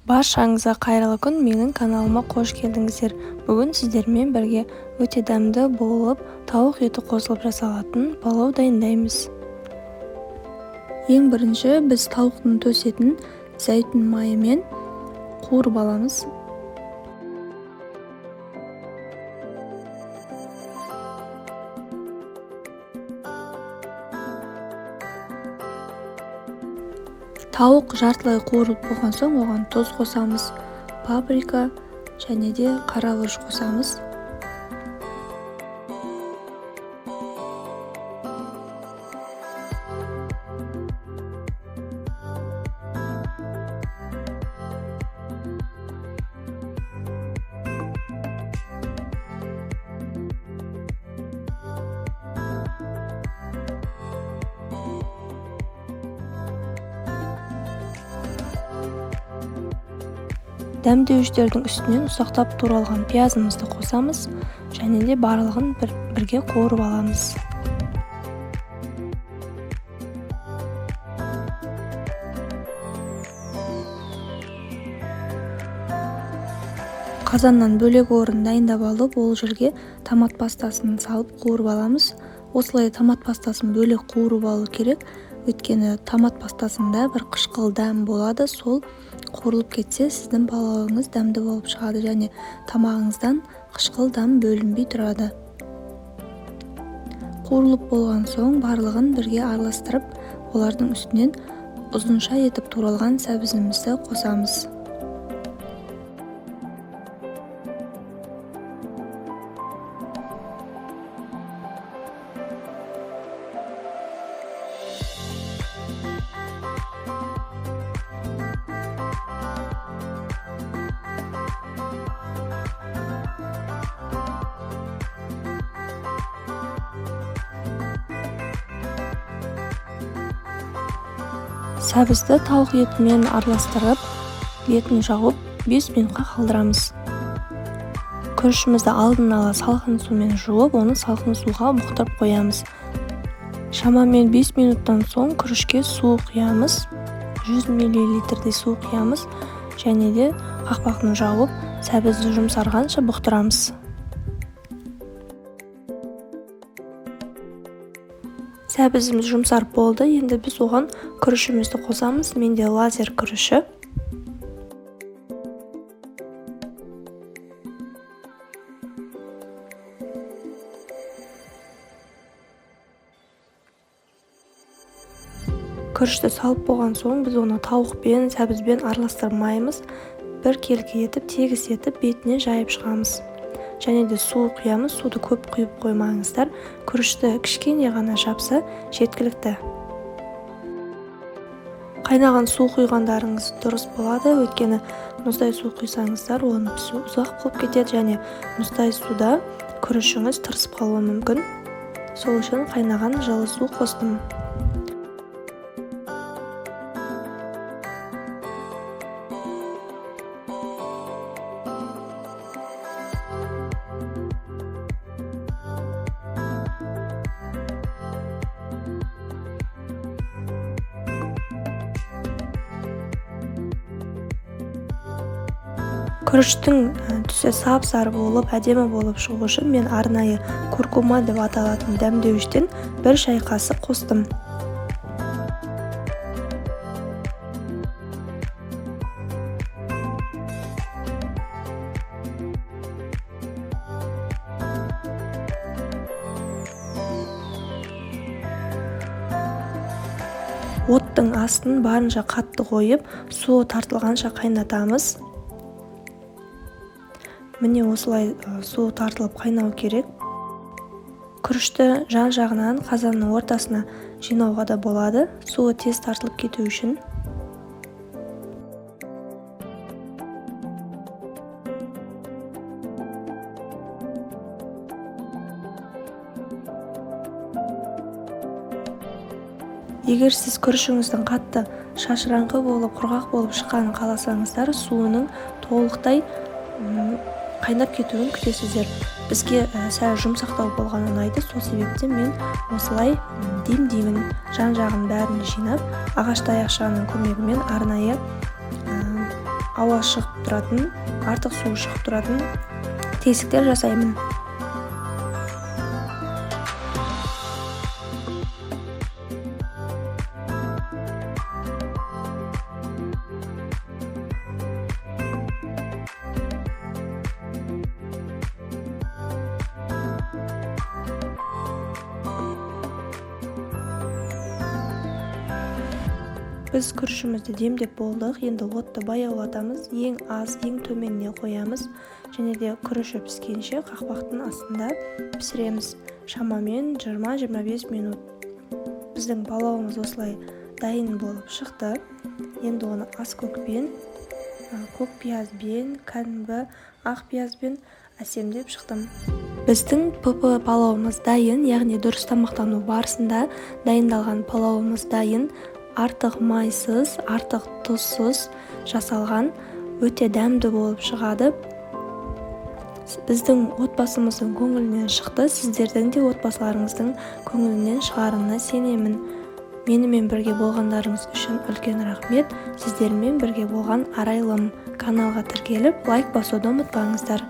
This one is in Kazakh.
Баршаңызға қайырлы күн, менің каналыма қош келдіңіздер. Бүгін сіздермен бірге өте дәмді болып, тауық еті қосылып жасалатын палау дайындаймыз. Ең бірінші біз тауықтың төс етін зәйтүн майымен қуырып аламыз. Тауық жартылай қуырылып болған соң оған тұз қосамыз, паприка және де қара бұрыш қосамыз. Дәмдеуіштердің үстінен ұсақтап туралған пиязымызды қосамыз және де барлығын бірге қуырып аламыз. Қазаннан бөлек орын дайындап алып, ол жерге томат пастасын салып қуырып аламыз. Осылай томат пастасын бөлек қуырып алу керек, өйткені томат пастасында бір қышқыл дәм болады, сол қуырылып кетсе сіздің палауыңыз дәмді болып шығады және тамағыңыздан қышқыл дәм бөлінбей тұрады. Қуырылып болған соң барлығын бірге араластырып, олардың үстінен ұзынша етіп туралған сәбізімізді қосамыз. Сәбізді тауық етімен араластырып, етін жауып 5 минутқа қалдырамыз. Күрішімізді алдын ала салқын сумен жуып, оны салқын суға бұқтырып қоямыз. Шамамен 5 минуттан соң күрішке су құямыз, 100 миллилитрдей су құямыз және де қақпағын жауып, сәбізді жұмсарғанша бұқтырамыз. Сәбізіміз жұмсарып болды, енді біз оған күрішімізді қосамыз. Менде лазер күріші. Күрішті салып болған соң біз оны тауықпен, сәбізбен араластырмаймыз. Бір келкі етіп, тегіс етіп бетіне жайып шығамыз. Және де су құямыз, суды көп құйып қоймаңыздар. Күрішті кішкене ғана жапса жеткілікті. Қайнаған су құйғандарыңыз дұрыс болады, өйткені мұздай су құйсаңыздар оның пісуі ұзақ болып кетеді және мұздай суда күрішіңіз тырысып қалуы мүмкін. Сол үшін қайнаған жылы су қостым. Күріштің түсі сап-сары болып, әдемі болып шығу үшін мен арнайы куркума деп аталатын дәмдеуіштен бір шай қасық қостым. Оттың астын барынша қатты қойып, суы тартылғанша қайнатамыз. Міне осылай су тартылып қайнау керек. Күрішті жан-жағынан қазанның ортасына жинауға да болады, суы тез тартылып кету үшін. Егер сіз күрішіңіздің қатты шашыраңқы болып, құрғақ болып шыққанын қаласаңыздар, суының толықтай қайнап кетуін күтесіздер. Бізге сәл жұмсақтау болған ұнайды, сол себептен мен осылай демдеймін. Жан-жағын бәрін жинап, ағаш таяқшаның көмегімен арнайы Ауа шығып тұратын, артық суы шығып тұратын тесіктер жасаймын. Біз күрішімізді демдеп болдық. Енді отты баяулатамыз, ең аз, ең төменіне қоямыз және де күріші піскенше қақпақтың астында пісіреміз. Шамамен 20-25 минут. Біздің палауымыз осылай дайын болып шықты. Енді оны аскөкпен, көк пиязбен, кәдімгі ақ пиязбен әсемдеп шықтым. Біздің ПП палауымыз дайын, яғни дұрыс тамақтану барысында дайындалған палауымыз дайын. Артық майсыз, артық тұзсыз жасалған, өте дәмді болып шығады. Біздің отбасымыздың көңілінен шықты, сіздердің де отбасыларыңыздың көңілінен шығарына сенемін. Менімен бірге болғандарыңыз үшін үлкен рахмет. Сіздермен бірге болған Арайлым. Каналға тіркеліп, лайк басуды ұмытпаңыздар.